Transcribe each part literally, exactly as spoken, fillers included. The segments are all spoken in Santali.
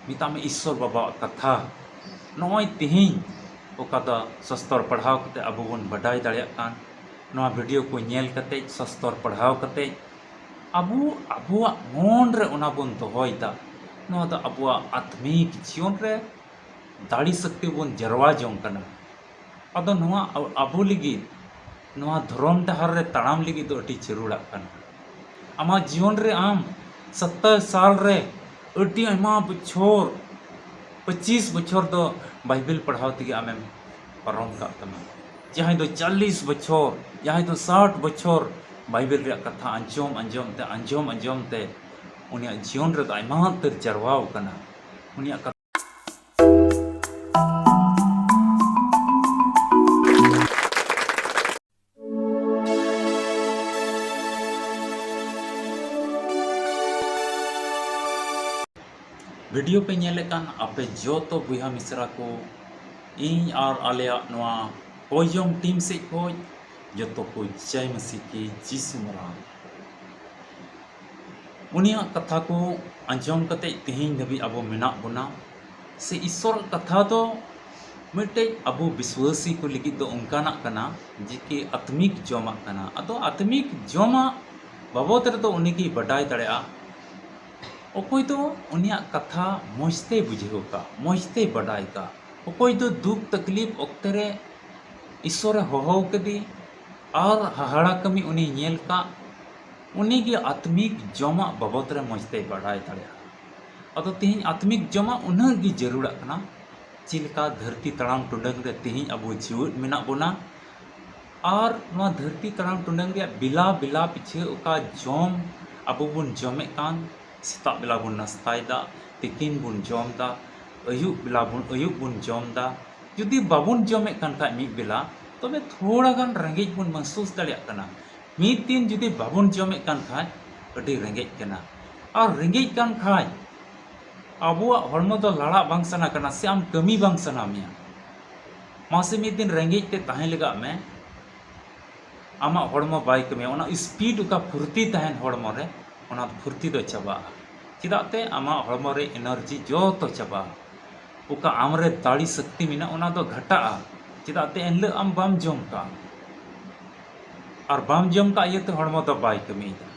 ᱢᱮᱛᱟᱜ ᱢᱮ ᱤᱥᱥᱚᱨ ᱵᱟᱵᱟᱣᱟᱜ ᱠᱟᱛᱷᱟ᱾ ᱱᱚᱜᱼᱚᱭ ᱛᱮᱦᱮᱧ ᱚᱠᱟ ᱫᱚ ᱥᱟᱥᱛᱚᱨ ᱯᱟᱲᱦᱟᱣ ᱠᱟᱛᱮ ᱟᱵᱚ ᱵᱚᱱ ᱵᱟᱰᱟᱭ ᱫᱟᱲᱮᱭᱟᱜ ᱠᱟᱱ, ᱱᱚᱣᱟ ᱵᱷᱤᱰᱤᱭᱳ ᱠᱚ ᱧᱮᱞ ᱠᱟᱛᱮ, ᱥᱟᱥᱛᱚᱨ ᱯᱟᱲᱦᱟᱣ ᱠᱟᱛᱮ ᱟᱵᱚ ᱟᱵᱚᱣᱟᱜ ᱢᱚᱱ ᱨᱮ ᱚᱱᱟ ᱵᱚᱱ ᱫᱚᱦᱚᱭᱮᱫᱟ᱾ ᱱᱚᱣᱟ ᱫᱚ ᱟᱵᱚᱣᱟᱜ ᱟᱛᱢᱤᱠ ᱡᱤᱭᱚᱱ ᱨᱮ ᱫᱟᱲᱮ ᱥᱚᱠᱛᱤ ᱵᱚᱱ ᱡᱟᱨᱣᱟ ᱡᱚᱝ ᱠᱟᱱᱟ᱾ ᱟᱫᱚ ᱱᱚᱣᱟ ᱟᱵᱚ ᱞᱟᱹᱜᱤᱫ, ᱱᱚᱣᱟ ᱫᱷᱚᱨᱚᱢ ᱰᱟᱦᱟᱨ ᱨᱮ ᱛᱟᱲᱟᱢ ᱞᱟᱹᱜᱤᱫ ᱫᱚ ᱟᱹᱰᱤ ᱡᱟᱹᱨᱩᱲᱟᱜ ᱠᱟᱱᱟ᱾ ᱟᱢᱟᱜ ᱡᱤᱭᱚᱱ ᱨᱮ ᱟᱢ ᱥᱟᱛᱛᱟᱨ ᱥᱟᱞ ᱨᱮ ᱟᱹᱰᱤ ᱟᱭᱢᱟ ᱵᱚᱪᱷᱚᱨ, ᱯᱚᱸᱪᱤᱥ ᱵᱚᱪᱷᱚᱨ ᱫᱚ ᱵᱟᱭᱵᱮᱞ ᱯᱟᱲᱦᱟᱣ ᱛᱮᱜᱮ ᱟᱢᱮᱢ ᱯᱟᱨᱚᱢ ᱠᱟᱜ ᱛᱟᱢᱟ᱾ ᱡᱟᱦᱟᱸᱭ ᱫᱚ ᱪᱚᱞᱞᱤᱥ ᱵᱚᱪᱷᱚᱨ, ᱡᱟᱦᱟᱸᱭ ᱫᱚ ᱥᱟᱴ ᱵᱚᱪᱷᱚᱨ ᱵᱟᱭᱵᱮᱞ ᱨᱮᱭᱟᱜ ᱠᱟᱛᱷᱟ ᱟᱸᱡᱚᱢ ᱟᱸᱡᱚᱢ ᱛᱮ, ᱟᱸᱡᱚᱢ ᱟᱸᱡᱚᱢ ᱛᱮ ᱩᱱᱤᱭᱟᱜ ᱡᱤᱭᱚᱱ ᱨᱮᱫᱚ ᱟᱭᱢᱟ ᱩᱛᱟᱹᱨ ᱡᱟᱨᱣᱟᱣ ᱠᱟᱱᱟ᱾ ᱩᱱᱤᱭᱟᱜ ᱠᱟᱛᱷᱟ ᱵᱷᱤᱰᱤᱭᱳ ᱯᱮ ᱧᱮᱞᱮᱫ ᱠᱟᱱ ᱟᱯᱮ ᱡᱚᱛᱚ ᱵᱚᱭᱦᱟ ᱢᱤᱥᱨᱟ ᱠᱚ, ᱤᱧ ᱟᱨ ᱟᱞᱮᱭᱟᱜ ᱱᱚᱣᱟ ᱠᱚᱭᱚᱝ ᱴᱤᱢ ᱥᱮᱫ ᱠᱷᱚᱱ ᱡᱚᱛᱚ ᱠᱚ ᱡᱟᱭ ᱢᱟᱹᱥᱤ ᱠᱤ ᱡᱤᱥᱩ ᱢᱟᱨᱟᱝ᱾ ᱩᱱᱤᱭᱟᱜ ᱠᱟᱛᱷᱟ ᱠᱚ ᱟᱸᱡᱚᱢ ᱠᱟᱛᱮ ᱛᱮᱦᱮᱧ ᱫᱷᱟᱹᱵᱤᱡ ᱟᱵᱚ ᱢᱮᱱᱟᱜ ᱵᱚᱱᱟ, ᱥᱮ ᱤᱥᱥᱚᱨᱟᱜ ᱠᱟᱛᱷᱟ ᱫᱚ ᱢᱤᱫᱴᱮᱡ ᱟᱵᱚ ᱵᱤᱥᱣᱟᱹᱥᱤ ᱠᱚ ᱞᱟᱹᱜᱤᱫ ᱫᱚ ᱚᱱᱠᱟᱱᱟᱜ ᱠᱟᱱᱟ ᱡᱮ ᱠᱤ ᱟᱛᱢᱤᱠ ᱡᱚᱢᱟᱜ ᱠᱟᱱᱟ᱾ ᱟᱫᱚ ᱟᱛᱢᱤᱠ ᱡᱚᱢᱟᱜ ᱵᱟᱵᱚᱫ ᱨᱮᱫᱚ ᱩᱱᱤ ᱜᱮᱭ ᱵᱟᱰᱟᱭ ᱫᱟᱲᱮᱭᱟᱜᱼᱟ᱾ ᱚᱠᱚᱭ ᱫᱚ ᱩᱱᱤᱭᱟᱜ ᱠᱟᱛᱷᱟ ᱢᱚᱡᱽ ᱛᱮᱭ ᱵᱩᱡᱷᱟᱹᱣ ᱠᱟᱜ, ᱢᱚᱡᱽ ᱛᱮᱭ ᱵᱟᱰᱟᱭ ᱠᱟᱜ, ᱚᱠᱚᱭ ᱫᱚ ᱫᱩᱠ ᱛᱟᱠᱞᱤᱯ ᱚᱠᱛᱮ ᱨᱮ ᱤᱥᱥᱚᱨᱮ ᱦᱚᱦᱚ ᱠᱟᱫᱮ ᱟᱨ ᱦᱟᱦᱟᱲᱟ ᱠᱟᱹᱢᱤ ᱩᱱᱤᱭ ᱧᱮᱞ ᱠᱟᱜ, ᱩᱱᱤ ᱜᱮ ᱟᱛᱢᱤᱠ ᱡᱚᱢᱟᱜ ᱵᱟᱵᱚᱫ ᱨᱮ ᱢᱚᱡᱽ ᱛᱮᱭ ᱵᱟᱰᱟᱭ ᱫᱟᱲᱮᱭᱟᱜᱼᱟ᱾ ᱟᱫᱚ ᱛᱮᱦᱮᱧ ᱟᱛᱢᱤᱠ ᱡᱚᱢᱟᱜ ᱩᱱᱟᱹᱜ ᱜᱮ ᱡᱟᱹᱨᱩᱲᱟᱜ ᱠᱟᱱᱟ᱾ ᱪᱮᱫ ᱞᱮᱠᱟ ᱫᱷᱟᱹᱨᱛᱤ ᱛᱟᱲᱟᱢ ᱴᱩᱰᱟᱹᱝ ᱨᱮ ᱛᱮᱦᱮᱧ ᱟᱵᱚ ᱡᱤᱣᱮᱫ ᱢᱮᱱᱟᱜ ᱵᱚᱱᱟ, ᱟᱨ ᱱᱚᱣᱟ ᱫᱷᱟᱹᱨᱛᱤ ᱛᱟᱲᱟᱢ ᱴᱩᱰᱟᱹᱝ ᱨᱮᱭᱟᱜ ᱵᱮᱞᱟ ᱵᱮᱞᱟ ᱯᱤᱪᱷᱟᱹ ᱚᱠᱟ ᱡᱚᱢ ᱟᱵᱚ ᱵᱚᱱ ᱡᱚᱢᱮᱫ ᱠᱟᱱ, ᱥᱮᱛᱟᱜ ᱵᱮᱞᱟ ᱵᱚᱱ ᱱᱟᱥᱛᱟᱭᱮᱫᱟ, ᱛᱤᱠᱤᱱ ᱵᱚᱱ ᱡᱚᱢ ᱮᱫᱟ, ᱟᱹᱭᱩᱵ ᱵᱮᱞᱟ ᱵᱚᱱ, ᱟᱹᱭᱩᱵ ᱵᱚᱱ ᱡᱚᱢ ᱮᱫᱟ᱾ ᱡᱩᱫᱤ ᱵᱟᱵᱚᱱ ᱡᱚᱢᱮᱫ ᱠᱟᱱ ᱠᱷᱟᱡ ᱢᱤᱫ ᱵᱮᱞᱟ, ᱛᱚᱵᱮ ᱛᱷᱚᱲᱟ ᱜᱟᱱ ᱨᱮᱸᱜᱮᱡ ᱵᱚᱱ ᱢᱟᱦᱥᱩᱥ ᱫᱟᱲᱮᱭᱟᱜ ᱠᱟᱱᱟ᱾ ᱢᱤᱫ ᱫᱤᱱ ᱡᱩᱫᱤ ᱵᱟᱵᱚᱱ ᱡᱚᱢᱮᱫ ᱠᱟᱱ ᱠᱷᱟᱡ, ᱟᱹᱰᱤ ᱨᱮᱸᱜᱮᱡ ᱠᱟᱱᱟ᱾ ᱟᱨ ᱨᱮᱸᱜᱮᱡ ᱠᱟᱱ ᱠᱷᱟᱡ, ᱟᱵᱚᱣᱟᱜ ᱦᱚᱲᱢᱚ ᱫᱚ ᱞᱟᱲᱟᱜ ᱵᱟᱝ ᱥᱟᱱᱟ ᱠᱟᱱᱟ ᱥᱮ ᱟᱢ ᱠᱟᱹᱢᱤ ᱵᱟᱝ ᱥᱟᱱᱟ ᱢᱮᱭᱟ᱾ ᱢᱟᱥᱮ ᱢᱤᱫ ᱫᱤᱱ ᱨᱮᱸᱜᱮᱡ ᱛᱮ ᱛᱟᱦᱮᱸ ᱞᱮᱜᱟᱜ ᱢᱮ, ᱟᱢᱟᱜ ᱦᱚᱲᱢᱚ ᱵᱟᱭ ᱠᱟᱹᱢᱤᱭᱟ᱾ ᱚᱱᱟ ᱥᱯᱤᱰ ᱚᱠᱟ ᱯᱷᱩᱨᱛᱤ ᱛᱟᱦᱮᱱ ᱦᱚᱲᱢᱚ ᱨᱮ, ᱚᱱᱟ ᱯᱷᱩᱨᱛᱤ ᱫᱚ ᱪᱟᱵᱟᱜᱼᱟ᱾ ᱪᱮᱫᱟᱜ ᱛᱮ ᱟᱢᱟᱜ ᱦᱚᱲᱢᱚ ᱨᱮ ᱮᱱᱟᱨᱡᱤ ᱡᱚᱛᱚ ᱪᱟᱵᱟᱜᱼᱟ᱾ ᱚᱠᱟ ᱟᱢ ᱨᱮ ᱫᱟᱲᱮ ᱥᱚᱠᱛᱤ ᱢᱮᱱᱟᱜᱼᱟ, ᱚᱱᱟ ᱫᱚ ᱜᱷᱟᱴᱟᱜᱼᱟ᱾ ᱪᱮᱫᱟᱜ ᱛᱮ ᱮᱱᱦᱤᱞᱳᱜ ᱟᱢ ᱵᱟᱢ ᱡᱚᱢ ᱠᱟᱜᱼᱟ᱾ ᱟᱨ ᱵᱟᱢ ᱡᱚᱢ ᱠᱟᱜ ᱤᱭᱟᱹᱛᱮ ᱦᱚᱲᱢᱚ ᱫᱚ ᱵᱟᱭ ᱠᱟᱹᱢᱤᱭᱮᱫᱟ᱾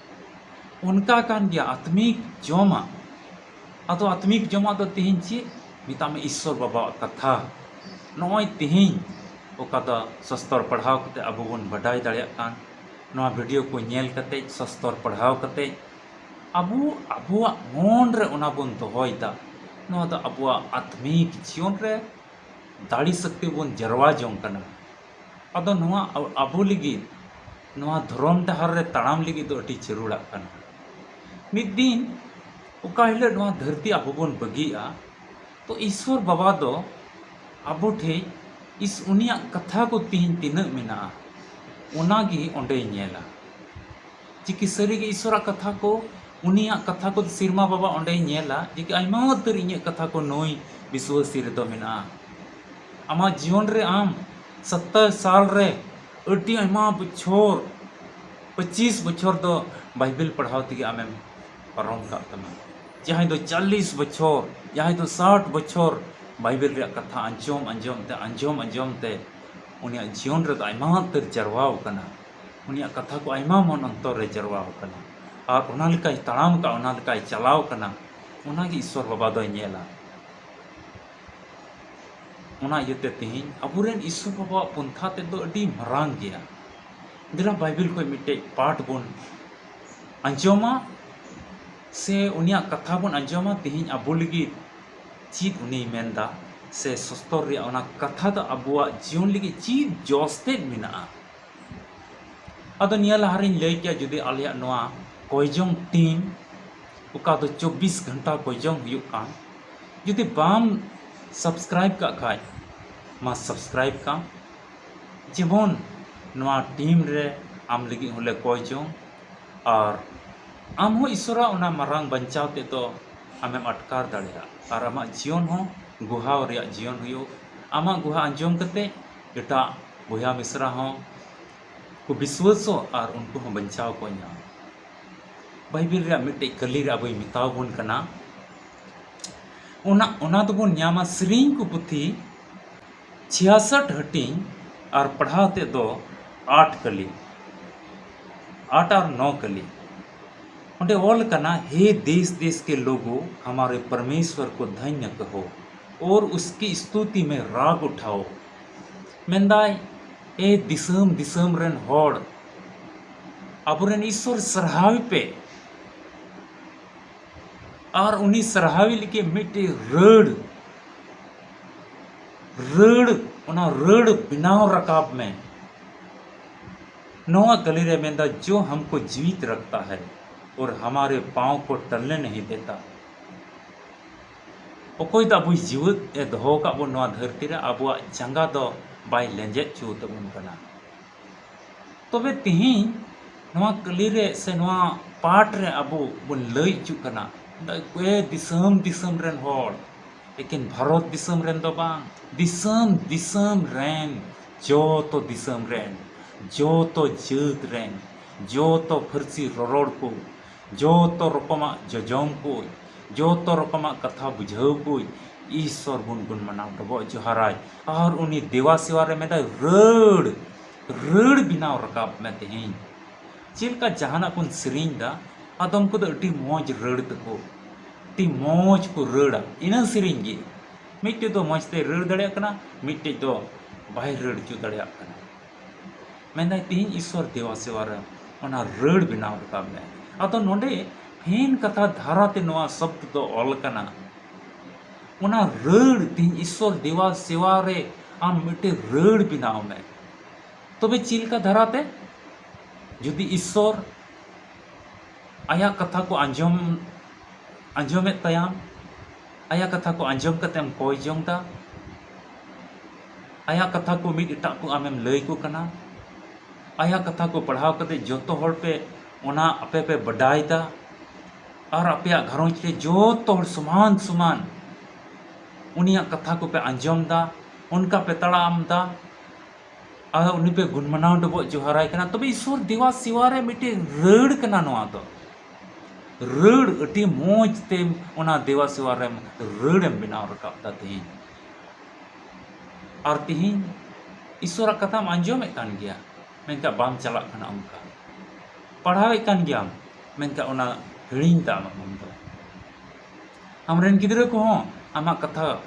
ᱚᱱᱠᱟ ᱠᱟᱱ ᱜᱮᱭᱟ ᱟᱛᱢᱤᱠ ᱡᱚᱢᱟᱜ᱾ ᱟᱫᱚ ᱟᱛᱢᱤᱠ ᱡᱚᱢᱟᱜ ᱫᱚ ᱛᱮᱦᱮᱧ ᱪᱮᱫ? ᱢᱮᱛᱟᱜ ᱢᱮ ᱤᱥᱥᱚᱨ ᱵᱟᱵᱟᱣᱟᱜ ᱠᱟᱛᱷᱟ᱾ ᱱᱚᱜᱼᱚᱭ ᱛᱮᱦᱮᱧ ᱚᱠᱟ ᱫᱚ ᱥᱟᱥᱛᱚᱨ ᱯᱟᱲᱦᱟᱣ ᱠᱟᱛᱮ ᱟᱵᱚ ᱵᱚᱱ ᱵᱟᱰᱟᱭ ᱫᱟᱲᱮᱭᱟᱜ ᱠᱟᱱ, ᱱᱚᱣᱟ ᱵᱷᱤᱰᱤᱭᱳ ᱠᱚ ᱧᱮᱞ ᱠᱟᱛᱮ, ᱥᱟᱥᱛᱚᱨ ᱯᱟᱲᱦᱟᱣ ᱠᱟᱛᱮ ᱟᱵᱚ ᱟᱵᱚᱣᱟᱜ ᱢᱚᱱ ᱨᱮ ᱚᱱᱟ ᱵᱚᱱ ᱫᱚᱦᱚᱭᱮᱫᱟ᱾ ᱱᱚᱣᱟ ᱫᱚ ᱟᱵᱚᱣᱟᱜ ᱟᱛᱢᱤᱠ ᱡᱤᱭᱚᱱ ᱨᱮ ᱫᱟᱲᱮ ᱥᱚᱠᱛᱤ ᱵᱚᱱ ᱡᱟᱨᱣᱟ ᱡᱚᱝ ᱠᱟᱱᱟ᱾ ᱟᱫᱚ ᱱᱚᱣᱟ ᱟᱵᱚ ᱞᱟᱹᱜᱤᱫ ᱱᱚᱣᱟ ᱫᱷᱚᱨᱚᱢ ᱰᱟᱦᱟᱨ ᱨᱮ ᱛᱟᱲᱟᱢ ᱞᱟᱹᱜᱤᱫ ᱫᱚ ᱟᱹᱰᱤ ᱡᱟᱹᱨᱩᱲᱟᱜ ᱠᱟᱱᱟ᱾ ᱢᱤᱫ ᱫᱤᱱ ᱚᱠᱟ ᱦᱤᱞᱳᱜ ᱱᱚᱣᱟ ᱫᱷᱟᱹᱨᱛᱤ ᱟᱵᱚ ᱵᱚᱱ ᱵᱟᱹᱜᱤᱭᱟᱜᱼᱟ, ᱛᱚ ᱤᱥᱥᱚᱨ ᱵᱟᱵᱟ ᱫᱚ ᱟᱵᱚ ᱴᱷᱮᱡ ᱤᱥ ᱩᱱᱤᱭᱟᱜ ᱠᱟᱛᱷᱟ ᱠᱚ ᱛᱮᱦᱮᱧ ᱛᱤᱱᱟᱹᱜ ᱢᱮᱱᱟᱜᱼᱟ, ᱚᱱᱟᱜᱮ ᱚᱸᱰᱮᱭ ᱧᱮᱞᱟ᱾ ᱪᱤᱠᱤ ᱥᱟᱹᱨᱤᱜᱮ ᱤᱥᱥᱚᱨᱟᱜ ᱠᱟᱛᱷᱟ ᱠᱚ, ᱩᱱᱤᱭᱟᱜ ᱠᱟᱛᱷᱟ ᱠᱚ ᱥᱮᱨᱢᱟ ᱵᱟᱵᱟ ᱚᱸᱰᱮᱭ ᱧᱮᱞᱟ ᱡᱮ ᱠᱤ ᱟᱭᱢᱟ ᱩᱛᱟᱹᱨ ᱤᱧᱟᱹᱜ ᱠᱟᱛᱷᱟ ᱠᱚ ᱱᱩᱭ ᱵᱤᱥᱣᱟᱹᱥᱤ ᱨᱮᱫᱚ ᱢᱮᱱᱟᱜᱼᱟ᱾ ᱟᱢᱟᱜ ᱡᱤᱭᱚᱱ ᱨᱮ ᱟᱢ ᱥᱟᱛᱛᱟᱨ ᱥᱟᱞ ᱨᱮ ᱟᱹᱰᱤ ᱟᱭᱢᱟ ᱵᱚᱪᱷᱚᱨ, ᱯᱚᱸᱪᱤᱥ ᱵᱚᱪᱷᱚᱨ ᱫᱚ ᱵᱟᱭᱵᱮᱞ ᱯᱟᱲᱦᱟᱣ ᱛᱮᱜᱮ ᱟᱢᱮᱢ ᱯᱟᱨᱚᱢ ᱠᱟᱜ ᱛᱟᱢᱟ᱾ ᱡᱟᱦᱟᱸᱭ ᱫᱚ ᱪᱚᱞᱞᱤᱥ ᱵᱚᱪᱷᱚᱨ, ᱡᱟᱦᱟᱸᱭ ᱫᱚ ᱥᱟᱴ ᱵᱚᱪᱷᱚᱨ ᱵᱟᱭᱵᱮᱞ ᱨᱮᱭᱟᱜ ᱠᱟᱛᱷᱟ ᱟᱸᱡᱚᱢ ᱟᱸᱡᱚᱢ ᱛᱮ, ᱟᱸᱡᱚᱢ ᱟᱸᱡᱚᱢ ᱛᱮ ᱩᱱᱤᱭᱟᱜ ᱡᱤᱭᱚᱱ ᱨᱮᱫᱚ ᱟᱭᱢᱟ ᱩᱛᱟᱹᱨ ᱡᱟᱨᱣᱟᱣ ᱠᱟᱱᱟ᱾ ᱩᱱᱤᱭᱟᱜ ᱠᱟᱛᱷᱟ ᱠᱚ ᱟᱭᱢᱟ ᱢᱚᱱ ᱚᱱᱛᱚᱨ ᱨᱮ ᱡᱟᱨᱣᱟᱣ ᱠᱟᱱᱟ᱾ ᱟᱨ ᱚᱱᱟ ᱞᱮᱠᱟᱭ ᱛᱟᱲᱟᱢ ᱠᱟᱜᱼᱟ, ᱚᱱᱟ ᱞᱮᱠᱟᱭ ᱪᱟᱞᱟᱣ ᱠᱟᱱᱟ᱾ ᱚᱱᱟᱜᱮ ᱤᱥᱥᱚᱨ ᱵᱟᱵᱟ ᱫᱚᱭ ᱧᱮᱞᱟ᱾ ᱚᱱᱟ ᱤᱭᱟᱹᱛᱮ ᱛᱮᱦᱮᱧ ᱟᱵᱚᱨᱮᱱ ᱤᱥᱥᱚᱨ ᱵᱟᱵᱟᱣᱟᱜ ᱯᱚᱱᱛᱷᱟ ᱛᱮᱫ ᱫᱚ ᱟᱹᱰᱤ ᱢᱟᱨᱟᱝ ᱜᱮᱭᱟ᱾ ᱫᱮᱞᱟ ᱵᱟᱭᱵᱮᱞ ᱠᱷᱚᱱ ᱢᱤᱫᱴᱮᱡ ᱯᱟᱴ ᱵᱚᱱ ᱟᱸᱡᱚᱢᱟ, ᱥᱮ ᱩᱱᱤᱭᱟᱜ ᱠᱟᱛᱷᱟ ᱵᱚᱱ ᱟᱸᱡᱚᱢᱟ᱾ ᱛᱮᱦᱮᱧ ᱟᱵᱚ ᱞᱟᱹᱜᱤᱫ ᱪᱮᱫ ᱩᱱᱤᱭ ᱢᱮᱱᱫᱟ, ᱥᱮ ᱥᱚᱥᱛᱚᱨ ᱨᱮᱭᱟᱜ ᱚᱱᱟ ᱠᱟᱛᱷᱟ ᱫᱚ ᱟᱵᱚᱣᱟᱜ ᱡᱤᱭᱚᱱ ᱞᱟᱹᱜᱤᱫ ᱪᱮᱫ ᱡᱚᱥ ᱛᱮᱫ ᱢᱮᱱᱟᱜᱼᱟ᱾ ᱟᱫᱚ ᱱᱤᱭᱟᱹ ᱞᱟᱦᱟᱨᱤᱧ ᱞᱟᱹᱭ ᱠᱮᱭᱟ, ᱡᱩᱫᱤ ᱟᱞᱮᱭᱟᱜ ᱱᱚᱣᱟ ᱠᱚᱭᱡᱚᱝ ᱴᱤᱢ, ᱚᱠᱟ ᱫᱚ ᱪᱚᱵᱵᱤᱥ ᱜᱷᱚᱱᱴᱟ ᱠᱚᱭᱡᱚᱝ ᱦᱩᱭᱩᱜ ᱠᱟᱱ, ᱡᱩᱫᱤ ᱵᱟᱢ ᱥᱟᱵᱥᱠᱨᱟᱭᱤᱵ ᱠᱟᱜ ᱠᱷᱟᱡ, ᱢᱟ ᱥᱟᱵᱥᱠᱨᱟᱭᱤᱵ ᱠᱟᱢ᱾ ᱡᱮᱢᱚᱱ ᱱᱚᱣᱟ ᱴᱤᱢ ᱨᱮ ᱟᱢ ᱞᱟᱹᱜᱤᱫ ᱦᱚᱸᱞᱮ ᱠᱚᱭ ᱡᱚᱝ, ᱟᱨ ᱟᱢ ᱦᱚᱸ ᱤᱥᱥᱚᱨᱟᱜ ᱚᱱᱟ ᱢᱟᱨᱟᱝ ᱵᱟᱧᱪᱟᱣ ᱛᱮᱫ ᱫᱚ ᱟᱢᱮᱢ ᱟᱴᱠᱟᱨ ᱫᱟᱲᱮᱭᱟᱜᱼᱟ, ᱟᱨ ᱟᱢᱟᱜ ᱡᱤᱭᱚᱱ ᱦᱚᱸ ᱜᱩᱦᱟᱣ ᱨᱮᱭᱟᱜ ᱡᱤᱭᱚᱱ ᱦᱩᱭᱩᱜ᱾ ᱟᱢᱟᱜ ᱜᱩᱦᱟ ᱟᱸᱡᱚᱢ ᱠᱟᱛᱮ ᱮᱴᱟᱜ ᱵᱚᱭᱦᱟ ᱢᱤᱥᱨᱟ ᱦᱚᱸ ᱠᱚ ᱵᱤᱥᱣᱟᱹᱥᱚᱜ ᱟᱨ ᱩᱱᱠᱩ ᱦᱚᱸ ᱵᱟᱧᱪᱟᱣ ᱠᱚ ᱧᱟᱢ᱾ ᱵᱟᱭᱵᱮᱞ ᱨᱮᱭᱟᱜ ᱢᱤᱫᱴᱮᱡ ᱠᱟᱹᱞᱤ ᱨᱮ ᱟᱵᱚᱭ ᱢᱮᱛᱟᱣ ᱵᱚᱱ ᱠᱟᱱᱟ᱾ ᱚᱱᱟ, ᱚᱱᱟ ᱫᱚᱵᱚᱱ ᱧᱟᱢᱟ ᱥᱮᱨᱮᱧ ᱠᱚ ᱯᱩᱛᱷᱤ ᱪᱷᱤᱭᱟᱥᱚᱴ ᱦᱟᱹᱴᱤᱧ ᱟᱨ ᱯᱟᱲᱦᱟᱣ ᱛᱮᱫ ᱫᱚ ᱟᱴ ᱠᱟᱹᱞᱤ, ᱟᱴ ᱟᱨ ᱱᱚ ᱠᱟᱹᱞᱤ᱾ ᱚᱸᱰᱮ ᱚᱞ ᱠᱟᱱᱟ, "हे देश देश के लोगों, हमारे परमेश्वर को धन्य कहो और उसकी स्तुति में राग उठाओ।" ᱢᱮᱱᱫᱟᱭ, ᱮ ᱫᱤᱥᱚᱢ ᱫᱤᱥᱚᱢ ᱨᱮᱱ ᱦᱚᱲ, ᱟᱵᱚᱨᱮᱱ ᱤᱥᱥᱚᱨ ᱥᱟᱨᱦᱟᱣ ᱯᱮ᱾ ᱟᱨ ᱩᱱᱤ ᱥᱟᱨᱦᱟᱣᱤ ᱞᱟᱹᱜᱤᱫ ᱢᱤᱫᱴᱮᱡ ᱨᱟᱹᱲ, ᱨᱟᱹᱲ, ᱚᱱᱟ ᱨᱟᱹᱲ ᱵᱮᱱᱟᱣ ᱨᱟᱠᱟᱵ ᱢᱮ᱾ ᱱᱚᱣᱟ ᱠᱟᱹᱞᱤ ᱨᱮ ᱢᱮᱱᱫᱟ, "जो हमको जीवित रखता है और हमारे पाँव को टलने नहीं देता।" ᱚᱠᱚᱭ ᱫᱚ ᱟᱵᱚᱭ ᱡᱤᱣᱮᱫ ᱮ ᱫᱚᱦᱚ ᱟᱠᱟᱫ ᱵᱚᱱ ᱱᱚᱣᱟ ᱫᱷᱟᱹᱨᱛᱤ ᱨᱮ, ᱟᱵᱚᱣᱟᱜ ᱡᱟᱸᱜᱟ ᱫᱚ ᱵᱟᱭ ᱞᱮᱸᱡᱮᱫ ᱦᱚᱪᱚ ᱛᱟᱵᱚᱱ ᱠᱟᱱᱟ᱾ ᱛᱚᱵᱮ ᱛᱮᱦᱮᱧ ᱱᱚᱣᱟ ᱠᱟᱹᱞᱤ ᱨᱮ ᱥᱮ ᱱᱚᱣᱟ ᱯᱟᱴ ᱨᱮ ᱟᱵᱚ ᱵᱚᱱ ᱞᱟᱹᱭ ᱦᱚᱪᱚᱜ ᱠᱟᱱᱟ, ᱮ ᱫᱤᱥᱚᱢ ᱫᱤᱥᱚᱢ ᱨᱮᱱ ᱦᱚᱲ, ᱮᱠᱮᱱ ᱵᱷᱟᱨᱚᱛ ᱫᱤᱥᱚᱢ ᱨᱮᱱ ᱫᱚ ᱵᱟᱝ, ᱫᱤᱥᱚᱢ ᱫᱤᱥᱚᱢ ᱨᱮᱱ, ᱡᱚᱛᱚ ᱫᱤᱥᱚᱢ ᱨᱮᱱ, ᱡᱚᱛᱚ ᱡᱟᱹᱛ ᱨᱮᱱ, ᱡᱚᱛᱚ ᱯᱟᱹᱨᱥᱤ ᱨᱚᱨᱚᱲ ᱠᱚ, ᱡᱚᱛᱚ ᱨᱚᱠᱚᱢᱟᱜ ᱡᱚᱡᱚᱢ ᱠᱚ, ᱡᱚᱛᱚ ᱨᱚᱠᱚᱢᱟᱜ ᱠᱟᱛᱷᱟ ᱵᱩᱡᱷᱟᱹᱣ ᱠᱚ, ᱤᱥᱥᱚᱨ ᱵᱚᱱ ᱜᱩᱱ ᱢᱟᱱᱟᱣ ᱰᱚᱵᱚᱜ ᱡᱚᱦᱟᱨᱟᱭ᱾ ᱟᱨ ᱩᱱᱤ ᱫᱮᱵᱟ ᱥᱮᱣᱟ ᱨᱮ ᱢᱮᱱᱫᱟᱭ, ᱨᱟᱹᱲ, ᱨᱟᱹᱲ ᱵᱮᱱᱟᱣ ᱨᱟᱠᱟᱵ ᱢᱮ ᱛᱮᱦᱮᱧ᱾ ᱪᱮᱫ ᱞᱮᱠᱟ ᱡᱟᱦᱟᱱᱟᱜ ᱵᱚᱱ ᱥᱮᱨᱮᱧ ᱫᱟ, ᱟᱫᱚᱢ ᱠᱚᱫᱚ ᱟᱹᱰᱤ ᱢᱚᱡᱽ ᱨᱟᱹᱲ ᱛᱟᱠᱚ, ᱟᱹᱰᱤ ᱢᱚᱡᱽ ᱠᱚ ᱨᱟᱹᱲᱟ, ᱤᱱᱟᱹ ᱥᱮᱨᱮᱧ ᱜᱮ᱾ ᱢᱤᱫᱴᱮᱡ ᱫᱚ ᱢᱚᱡᱽ ᱛᱮᱭ ᱨᱟᱹᱲ ᱫᱟᱲᱮᱭᱟᱜ ᱠᱟᱱᱟ, ᱢᱤᱫᱴᱮᱡ ᱫᱚ ᱵᱟᱭ ᱨᱟᱹᱲ ᱦᱚᱪᱚ ᱫᱟᱲᱮᱭᱟᱜ ᱠᱟᱱᱟ᱾ ᱢᱮᱱᱫᱟᱭ, ᱛᱮᱦᱮᱧ ᱤᱥᱥᱚᱨ ᱫᱮᱵᱟ ᱥᱮᱣᱟ ᱨᱮ ᱚᱱᱟ ᱨᱟᱹᱲ ᱵᱮᱱᱟᱣ ᱨᱟᱠᱟᱵ ᱢᱮ᱾ ᱟᱫᱚ ᱱᱚᱰᱮ ᱵᱷᱮᱱ ᱠᱟᱛᱷᱟ ᱫᱷᱟᱨᱟᱛᱮ ᱱᱚᱣᱟ ᱥᱚᱵᱫ ᱫᱚ ᱚᱞ ᱠᱟᱱᱟ᱾ ᱚᱱᱟ ᱨᱟᱹᱲ, ᱛᱮᱦᱮᱧ ᱤᱥᱥᱚᱨ ᱫᱮᱵᱟ ᱥᱮᱣᱟ ᱨᱮ ᱟᱢ ᱢᱤᱫᱴᱮᱱ ᱨᱟᱹᱲ ᱵᱮᱱᱟᱣ ᱢᱮ᱾ ᱛᱚᱵᱮ ᱪᱮᱫ ᱞᱮᱠᱟ ᱫᱷᱟᱨᱟᱛᱮ? ᱡᱩᱫᱤ ᱤᱥᱥᱚᱨ ᱟᱭᱟᱜ ᱠᱟᱛᱷᱟ ᱠᱚ ᱟᱸᱡᱚᱢ, ᱟᱸᱡᱚᱢᱮᱫ ᱛᱟᱭᱟᱢ, ᱟᱭᱟᱜ ᱠᱟᱛᱷᱟ ᱠᱚ ᱟᱸᱡᱚᱢ ᱠᱟᱛᱮᱢ ᱠᱚᱭ ᱡᱚᱝ ᱫᱟ, ᱟᱭᱟᱜ ᱠᱟᱛᱷᱟ ᱠᱚ ᱢᱤᱫ ᱮᱴᱟᱜ ᱠᱚ ᱟᱢᱮᱢ ᱞᱟᱹᱭ ᱠᱚ ᱠᱟᱱᱟ, ᱟᱭᱟᱜ ᱠᱟᱛᱷᱟ ᱠᱚ ᱯᱟᱲᱦᱟᱣ ᱠᱟᱛᱮ ᱡᱚᱛᱚ ᱦᱚᱲ ᱯᱮ ᱚᱱᱟ ᱟᱯᱮ ᱯᱮ ᱵᱟᱰᱟᱭ ᱫᱟ, ᱟᱨ ᱟᱯᱮᱭᱟᱜ ᱜᱷᱟᱨᱚᱸᱡᱽ ᱨᱮ ᱡᱚᱛᱚ ᱦᱚᱲ ᱥᱚᱢᱟᱱ ᱥᱚᱢᱟᱱ ᱩᱱᱤᱭᱟᱜ ᱠᱟᱛᱷᱟ ᱠᱚᱯᱮ ᱟᱸᱡᱚᱢ ᱫᱟ, ᱚᱱᱠᱟ ᱯᱮ ᱛᱟᱲᱟᱢ ᱫᱟ, ᱟᱨ ᱩᱱᱤ ᱯᱮ ᱜᱩᱱᱢᱟᱱᱟᱣ ᱰᱚᱵᱚᱜ ᱡᱚᱦᱟᱨᱟᱭ ᱠᱟᱱᱟ᱾ ᱛᱚᱵᱮ ᱤᱥᱥᱚᱨ ᱫᱮᱵᱟ ᱥᱮᱣᱟ ᱨᱮ ᱢᱤᱫᱴᱮᱱ ᱨᱟᱹᱲ ᱠᱟᱱᱟ ᱱᱚᱣᱟ ᱫᱚ᱾ ᱨᱟᱹᱲ ᱟᱹᱰᱤ ᱢᱚᱡᱽ ᱛᱮ ᱚᱱᱟ ᱫᱮᱣᱟ ᱥᱮᱣᱟ ᱨᱮᱢ ᱨᱟᱹᱲᱮᱢ ᱵᱮᱱᱟᱣ ᱨᱟᱠᱟᱵ ᱫᱟ ᱛᱮᱦᱮᱧ᱾ ᱟᱨ ᱛᱮᱦᱮᱧ ᱤᱥᱥᱚᱨᱟᱜ ᱠᱟᱛᱷᱟᱢ ᱟᱸᱡᱚᱢᱮᱫ ᱠᱟᱱ ᱜᱮᱭᱟ, ᱢᱮᱱᱠᱷᱟᱱ ᱵᱟᱢ ᱪᱟᱞᱟᱜ ᱠᱟᱱᱟ᱾ ᱚᱱᱠᱟ ᱯᱟᱲᱦᱟᱣᱮᱫ ᱠᱟᱱ ᱜᱮᱭᱟᱢ, ᱢᱮᱱᱠᱷᱟᱱ ᱚᱱᱟ ᱦᱤᱲᱤᱧ ᱫᱟ ᱟᱢᱟᱜ ᱢᱚᱱ ᱫᱚ᱾ ᱟᱢᱨᱮᱱ ᱜᱤᱫᱽᱨᱟᱹ ᱠᱚᱦᱚᱸ ᱟᱢᱟᱜ ᱠᱟᱛᱷᱟ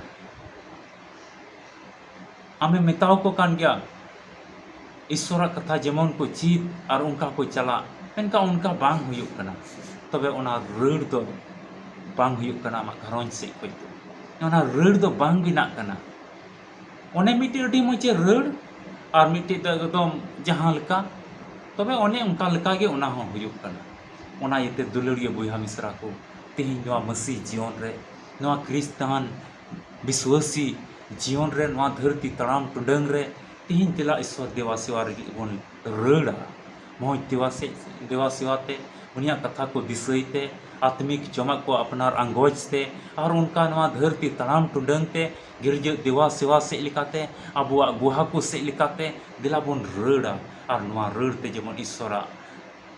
ᱟᱢᱮᱢ ᱢᱮᱛᱟᱣᱟᱠᱚ ᱠᱟᱱ ᱜᱮᱭᱟ, ᱤᱥᱥᱚᱨᱟᱜ ᱠᱟᱛᱷᱟ ᱡᱮᱢᱚᱱ ᱠᱚ ᱪᱮᱫ ᱟᱨ ᱚᱱᱠᱟ ᱠᱚ ᱪᱟᱞᱟᱜ, ᱢᱮᱱᱠᱷᱟᱱ ᱚᱱᱠᱟ ᱵᱟᱝ ᱦᱩᱭᱩᱜ ᱠᱟᱱᱟ᱾ ᱛᱚᱵᱮ ᱚᱱᱟ ᱨᱟᱹᱲ ᱫᱚ ᱵᱟᱝ ᱦᱩᱭᱩᱜ ᱠᱟᱱᱟ ᱟᱢᱟᱜ ᱜᱷᱟᱨᱚᱸᱡᱽ ᱥᱮᱫ ᱠᱷᱚᱱ ᱫᱚ᱾ ᱚᱱᱟ ᱨᱟᱹᱲ ᱫᱚ ᱵᱟᱝ ᱵᱮᱱᱟᱜ ᱠᱟᱱᱟ᱾ ᱚᱱᱮ ᱢᱤᱫᱴᱮᱡ ᱟᱹᱰᱤ ᱢᱚᱡᱮ ᱨᱟᱹᱲ, ᱟᱨ ᱢᱤᱫᱴᱮᱡ ᱫᱚ ᱮᱠᱫᱚᱢ ᱡᱟᱦᱟᱸ ᱞᱮᱠᱟ, ᱛᱚᱵᱮ ᱚᱱᱮ ᱚᱱᱠᱟ ᱞᱮᱠᱟ ᱜᱮ ᱚᱱᱟ ᱦᱚᱸ ᱦᱩᱭᱩᱜ ᱠᱟᱱᱟ᱾ ᱚᱱᱟ ᱤᱭᱟᱹᱛᱮ ᱫᱩᱞᱟᱹᱲᱤᱭᱟᱹ ᱵᱚᱭᱦᱟ ᱢᱤᱥᱨᱟ ᱠᱚ, ᱛᱮᱦᱮᱧ ᱱᱚᱣᱟ ᱢᱟᱹᱥᱤ ᱡᱤᱭᱚᱱ ᱨᱮ, ᱱᱚᱣᱟ ᱠᱷᱨᱤᱥᱴᱟᱱ ᱵᱤᱥᱣᱟᱹᱥᱤ ᱡᱤᱭᱚᱱ ᱨᱮ, ᱱᱚᱣᱟ ᱫᱷᱟᱹᱨᱛᱤ ᱛᱟᱲᱟᱢ ᱴᱩᱰᱟᱹᱝ ᱨᱮ ᱛᱮᱦᱮᱧ ᱛᱮᱞᱟ ᱤᱥᱥᱚᱨ ᱫᱮᱣᱟ ᱥᱮᱣᱟ ᱞᱟᱹᱜᱤᱫ ᱵᱚᱱ ᱨᱟᱹᱲᱟ᱾ ᱢᱚᱡᱽ ᱫᱮᱣᱟ ᱥᱮ-, ᱫᱮᱣᱟ ᱥᱮᱣᱟ ᱛᱮ, ᱩᱱᱤᱭᱟᱜ ᱠᱟᱛᱷᱟ ᱠᱚ ᱫᱤᱥᱟᱹᱭ ᱛᱮ, ᱟᱛᱢᱤᱠ ᱡᱚᱢᱟᱜ ᱠᱚ ᱟᱯᱱᱟᱨ ᱟᱸᱜᱚᱪ ᱛᱮ, ᱟᱨ ᱚᱱᱠᱟ ᱱᱚᱣᱟ ᱫᱷᱟᱹᱨᱛᱤ ᱛᱟᱲᱟᱢ ᱴᱩᱰᱟᱹᱝ ᱛᱮ, ᱜᱤᱨᱡᱟᱹ ᱫᱮᱣᱟ ᱥᱮᱣᱟ ᱥᱮᱫ ᱞᱮᱠᱟᱛᱮ, ᱟᱵᱚᱣᱟᱜ ᱜᱩᱦᱟ ᱠᱚ ᱥᱮᱫ ᱞᱮᱠᱟᱛᱮ, ᱫᱮᱞᱟ ᱵᱚᱱ ᱨᱟᱹᱲᱟ᱾ ᱟᱨ ᱱᱚᱣᱟ ᱨᱟᱹᱲ ᱛᱮ ᱡᱮᱢᱚᱱ ᱤᱥᱥᱚᱨᱟᱜ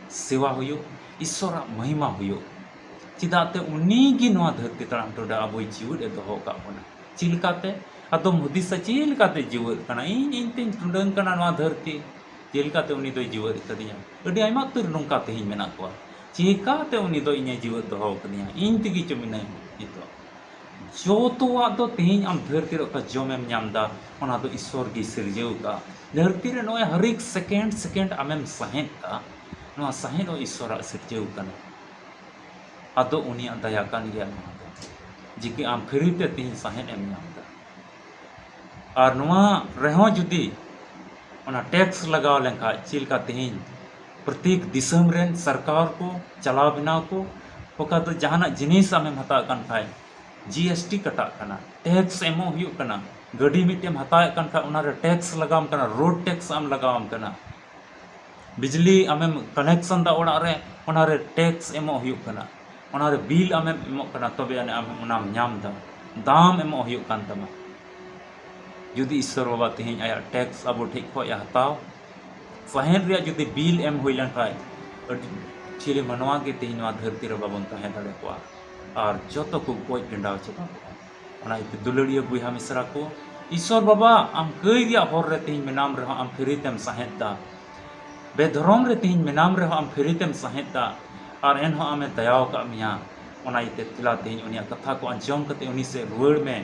ᱥᱮᱣᱟ ᱦᱩᱭᱩᱜ, ᱤᱥᱥᱚᱨᱟᱜ ᱢᱚᱦᱤᱢᱟ ᱦᱩᱭᱩᱜ᱾ ᱪᱮᱫᱟᱜ ᱛᱮ ᱩᱱᱤ ᱜᱮ ᱱᱚᱣᱟ ᱫᱷᱟᱹᱨᱛᱤ ᱛᱟᱲᱟᱢ ᱴᱩᱰᱟᱹᱝ ᱟᱵᱚᱭ ᱡᱤᱣᱮᱫ ᱮ ᱫᱚᱦᱚ ᱟᱠᱟᱫ ᱵᱚᱱᱟ᱾ ᱪᱮᱫ ᱞᱮᱠᱟᱛᱮ? ᱟᱫᱚᱢ ᱦᱩᱫᱤᱥᱟ, ᱪᱮᱫ ᱞᱮᱠᱟᱛᱮ ᱡᱤᱣᱮᱫ ᱠᱟᱱᱟ? ᱤᱧ, ᱤᱧ ᱛᱮᱧ ᱴᱩᱰᱟᱹᱝ ᱠᱟᱱᱟ ᱱᱚᱣᱟ ᱫᱷᱟᱹᱨᱛᱤ, ᱪᱮᱫ ᱞᱮᱠᱟᱛᱮ ᱩᱱᱤ ᱫᱚᱭ ᱡᱤᱣᱮᱫ ᱠᱟᱫᱤᱧᱟ? ᱟᱹᱰᱤ ᱟᱭᱢᱟ ᱩᱛᱟᱹᱨ ᱱᱚᱝᱠᱟ ᱛᱮᱦᱮᱧ ᱢᱮᱱᱟᱜ ᱠᱚᱣᱟ᱾ ᱪᱮᱠᱟᱛᱮ ᱩᱱᱤ ᱫᱚ ᱤᱧᱮ ᱡᱤᱣᱮᱫ ᱫᱚᱦᱚ ᱠᱟᱫᱤᱧᱟ? ᱤᱧ ᱛᱮᱜᱮ ᱪᱚ ᱢᱮᱱᱟᱹᱧ ᱱᱤᱛᱚᱜ᱾ ᱡᱚᱛᱚᱣᱟᱜ ᱫᱚ ᱛᱮᱦᱮᱧ ᱟᱢ ᱫᱷᱟᱹᱨᱛᱤ ᱨᱮ ᱚᱠᱟ ᱡᱚᱢᱮᱢ ᱧᱟᱢ ᱮᱫᱟ, ᱚᱱᱟ ᱫᱚ ᱤᱥᱥᱚᱨ ᱜᱮᱭ ᱥᱤᱨᱡᱟᱹᱣ ᱠᱟᱜᱼᱟ᱾ ᱫᱷᱟᱹᱨᱛᱤ ᱨᱮ ᱱᱚᱜᱼᱚᱭ ᱦᱟᱨᱮᱠ second second ᱟᱢᱮᱢ ᱥᱟᱦᱮᱸᱫ ᱮᱫᱟ, ᱱᱚᱣᱟ ᱥᱟᱦᱮᱸᱫ ᱦᱚᱸ ᱤᱥᱥᱚᱨᱟᱜ ᱥᱤᱨᱡᱟᱹᱣ ᱠᱟᱱᱟ᱾ ᱟᱫᱚ ᱩᱱᱤᱭᱟᱜ ᱫᱟᱭᱟ ᱠᱟᱱ ᱜᱮᱭᱟ ᱱᱚᱣᱟ ᱫᱚ, ᱡᱮ ᱠᱤ ᱟᱢ free ᱛᱮ ᱛᱮᱦᱮᱧ ᱥᱟᱦᱮᱸᱫ ᱮᱢ ᱧᱟᱢ ᱮᱫᱟ᱾ ᱟᱨ ᱱᱚᱣᱟ ᱨᱮᱦᱚᱸ ᱡᱩᱫᱤ ᱚᱱᱟ tax ᱞᱟᱜᱟᱣ ᱞᱮᱱᱠᱷᱟᱡ, ᱪᱮᱫ ᱞᱮᱠᱟ ᱛᱮᱦᱮᱧ ᱯᱨᱚᱛᱮᱠ ᱫᱤᱥᱚᱢ ᱨᱮᱱ ᱥᱚᱨᱠᱟᱨ ᱠᱚ ᱪᱟᱞᱟᱣ ᱵᱮᱱᱟᱣ ᱠᱚ, ᱚᱠᱟ ᱫᱚ ᱡᱟᱦᱟᱱᱟᱜ ᱡᱤᱱᱤᱥ ᱟᱢᱮᱢ ᱦᱟᱛᱟᱣ ᱠᱟᱱ ᱠᱷᱟᱡ, G S T ᱠᱟᱴᱟᱜ ᱠᱟᱱᱟ, tax ᱮᱢᱚᱜ ᱦᱩᱭᱩᱜ ᱠᱟᱱᱟ᱾ ᱜᱟᱹᱰᱤ ᱢᱤᱫᱴᱮᱱ ᱮᱢ ᱦᱟᱛᱟᱣᱮᱫ ᱠᱟᱱ ᱠᱷᱟᱡ, ᱚᱱᱟᱨᱮ tax ᱞᱟᱜᱟᱣᱟᱢ ᱠᱟᱱᱟ, road tax ᱟᱢ ᱞᱟᱜᱟᱣᱟᱢ ᱠᱟᱱᱟ᱾ ᱵᱤᱡᱽᱞᱤ ᱟᱢᱮᱢ connection ᱫᱟ ᱚᱲᱟᱜ ᱨᱮ, ᱚᱱᱟᱨᱮ tax ᱮᱢᱚᱜ ᱦᱩᱭᱩᱜ ᱠᱟᱱᱟ, ᱚᱱᱟᱨᱮ bill ᱟᱢᱮᱢ ᱮᱢᱚᱜ ᱠᱟᱱᱟ, ᱛᱚᱵᱮ ᱟᱹᱱᱤᱡ ᱟᱢ ᱚᱱᱟᱢ ᱧᱟᱢ ᱫᱟ, ᱫᱟᱢ ᱮᱢᱚᱜ ᱦᱩᱭᱩᱜ ᱠᱟᱱ ᱛᱟᱢᱟ᱾ ᱡᱩᱫᱤ ᱤᱥᱥᱚᱨ ᱵᱟᱵᱟ ᱛᱮᱦᱮᱧ ᱟᱭᱟᱜ tax ᱟᱵᱚ ᱴᱷᱮᱡ ᱠᱷᱚᱡ ᱮ ᱦᱟᱛᱟᱣ, ᱥᱟᱦᱮᱸᱫ ᱨᱮᱭᱟᱜ ᱡᱩᱫᱤ bill ᱮᱢ ᱦᱩᱭ ᱞᱮᱱᱠᱷᱟᱡ, ᱟᱹᱰᱤ ᱪᱤᱞᱤ ᱢᱟᱱᱣᱟ ᱜᱮ ᱛᱮᱦᱮᱧ ᱱᱚᱣᱟ ᱫᱷᱟᱹᱨᱛᱤ ᱨᱮ ᱵᱟᱵᱚᱱ ᱛᱟᱦᱮᱸ ᱫᱟᱲᱮ ᱠᱚᱣᱟ, ᱟᱨ ᱡᱚᱛᱚ ᱠᱚ ᱜᱚᱡ ᱜᱮᱸᱰᱟᱣ ᱪᱟᱵᱟ ᱠᱚᱜᱼᱟ᱾ ᱚᱱᱟ ᱤᱭᱟᱹᱛᱮ ᱫᱩᱞᱟᱹᱲᱤᱭᱟᱹ ᱵᱚᱭᱦᱟ ᱢᱤᱥᱨᱟ ᱠᱚ, ᱤᱥᱚᱨ ᱵᱟᱵᱟ, ᱟᱢ ᱠᱟᱹᱭ ᱨᱮᱭᱟᱜ ᱦᱚᱨ ᱨᱮ ᱛᱮᱦᱮᱧ ᱢᱮᱱᱟᱢ ᱨᱮᱦᱚᱸ ᱟᱢ ᱯᱷᱤᱨᱤ ᱛᱮᱢ ᱥᱟᱦᱮᱸᱫ ᱫᱟ, ᱵᱮᱫᱷᱚᱨᱚᱢ ᱨᱮ ᱛᱮᱦᱮᱧ ᱢᱮᱱᱟᱢ ᱨᱮᱦᱚᱸ ᱟᱢ ᱯᱷᱤᱨᱤ ᱛᱮᱢ ᱥᱟᱦᱮᱸᱫ ᱫᱟ, ᱟᱨ ᱮᱱᱦᱚᱸ ᱟᱢᱮ ᱫᱟᱭᱟᱣ ᱟᱠᱟᱫ ᱢᱮᱭᱟ᱾ ᱚᱱᱟ ᱤᱭᱟᱹᱛᱮ ᱫᱮᱞᱟ ᱛᱮᱦᱮᱧ ᱩᱱᱤᱭᱟᱜ ᱠᱟᱛᱷᱟ ᱠᱚ ᱟᱸᱡᱚᱢ ᱠᱟᱛᱮ ᱩᱱᱤ ᱥᱮᱫ ᱨᱩᱣᱟᱹᱲ ᱢᱮ,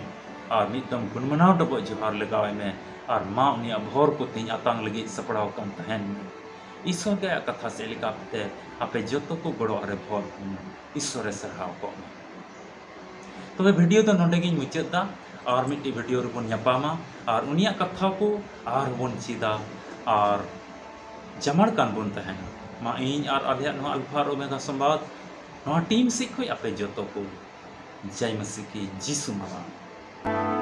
ᱟᱨ ᱢᱤᱫ ᱫᱚᱢ ᱜᱩᱱᱢᱟᱱᱟᱣ ᱰᱚᱵᱚᱜ ᱡᱚᱦᱟᱨ ᱞᱟᱜᱟᱣᱟᱭ ᱢᱮ, ᱟᱨ ᱢᱟ ᱩᱱᱤᱭᱟᱜ ᱵᱷᱚᱨ ᱠᱚ ᱛᱮᱦᱮᱧ ᱟᱛᱟᱝ ᱞᱟᱹᱜᱤᱫ ᱥᱟᱯᱲᱟᱣ ᱟᱠᱟᱱ ᱛᱟᱦᱮᱱ ᱢᱮ᱾ ᱤᱥᱚᱨ ᱜᱮ ᱟᱭᱟᱜ ᱠᱟᱛᱷᱟ ᱥᱮᱫ ᱞᱮᱠᱟᱛᱮ ᱟᱯᱮ ᱡᱚᱛᱚ ᱠᱚ ᱜᱚᱲᱚ ᱟᱨᱮ ᱵᱷᱚᱨ ᱠᱚᱢᱟ᱾ ᱤᱥᱚᱨᱮ ᱥᱟᱨᱦᱟᱣ ᱠᱚᱜ ᱢᱟ᱾ ᱛᱚᱵᱮ ᱵᱷᱤᱰᱤᱭᱳ ᱫᱚ ᱱᱚᱰᱮ ᱜᱤᱧ ᱢᱩᱪᱟᱹᱫ ᱫᱟ᱾ ᱟᱨ ᱢᱤᱫᱴᱤᱡ ᱵᱷᱤᱰᱤᱭᱳ ᱨᱮᱵᱚᱱ ᱧᱟᱯᱟᱢᱟ ᱟᱨ ᱩᱱᱤᱭᱟᱜ ᱠᱟᱛᱷᱟ ᱠᱚ ᱟᱨᱦᱚᱸ ᱵᱚᱱ ᱪᱮᱫᱟ ᱟᱨ ᱡᱟᱢᱟᱲ ᱠᱟᱱ ᱵᱚᱱ ᱛᱟᱦᱮᱱᱟ᱾ ᱢᱟ ᱤᱧ ᱟᱨ ᱟᱞᱮᱭᱟᱜ ᱱᱚᱣᱟ ᱟᱞᱯᱷᱟ ᱟᱨ ᱳᱢᱮᱜᱟ ᱥᱚᱢᱵᱟᱫ, ᱱᱚᱣᱟ ᱴᱤᱢ ᱥᱮᱫ ᱠᱷᱚᱱ ᱟᱯᱮ ᱡᱚᱛᱚ ᱠᱚ ᱡᱟᱭ ᱢᱟᱥᱤ ᱠᱤ ᱡᱤᱥᱩ ᱢᱟᱨᱟᱝ᱾